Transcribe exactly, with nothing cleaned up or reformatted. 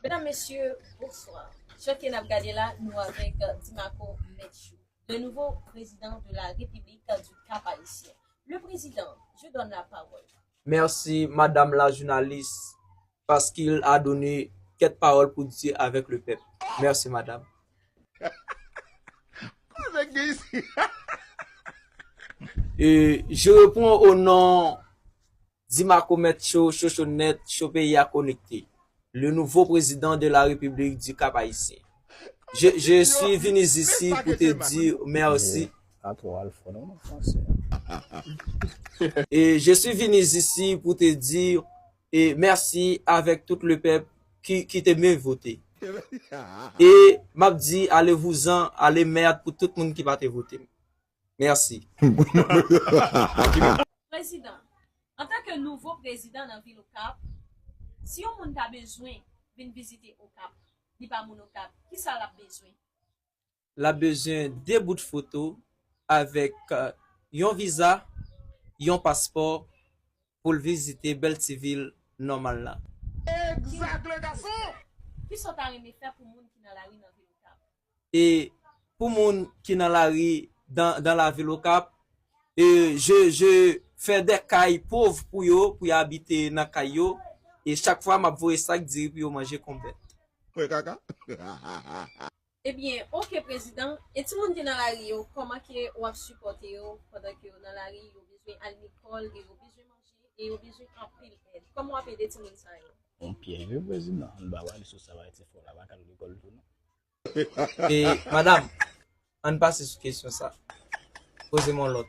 Mesdames, Messieurs, bonsoir. Jan ke n ap gade la, nou avèk Dimako Mèt Cho, le nouveau président de la République du Cap-Haïtien. Le président, je donne la parole. Merci, Madame la journaliste, parce qu'il a donné quelques paroles pour dire avec le peuple. Merci, Madame. Koze gen isi. Et je réponds au nom Dimako Mèt Cho, Cho Cho Nèt, Cho Peyi a Konekte, le nouveau président de la République du Cap-Haïtien. Je, je suis venu ici pour te dire merci. Pas trop Alpha, non, non, français. Et je suis venu ici pour te dire et merci avec tout le peuple qui, qui te me voté. E m ap di, allez-vous-en, allez merde pou tout moun ki pa te vote m. Merci. Prezidan, antanke nouvo prezidan nan vil Okap, si yon moun ta bezwen vin vizite Okap, li pa moun Okap, kisa l ap bezwen? L ap bezwen de bout foto avèk, euh, yon viza, yon paspò pou l vizite bèl ti vil nòmal la. Egzak, le gason! Kisa w ta renmen fè pou moun ki nan lari nan vil Okap? E pou moun ki nan lari dan, dan lavil Okap, e je, je fè de kay pòv pou yo, pou yo abite nan kay yo, e chak fwa m ap voye sak diri pou yo manje kon bèt. Kwè kaka. Ebyen, oke, prezidan, e timoun ki nan lari yo, kòman ke w ap sipòte yo pandan ke yo nan lari, yo bezwen al lekòl, e yo bezwen manje, e yo bezwen anpil èd? Kòman w ap ede timoun sa yo? On pyèj, wi, prezidan. Ann ba w ale sou sa, w a ti fò la, pa ka al lekòl tou, non. E, madanm, ann pase sou kesyon sa. Poze m yon lòt.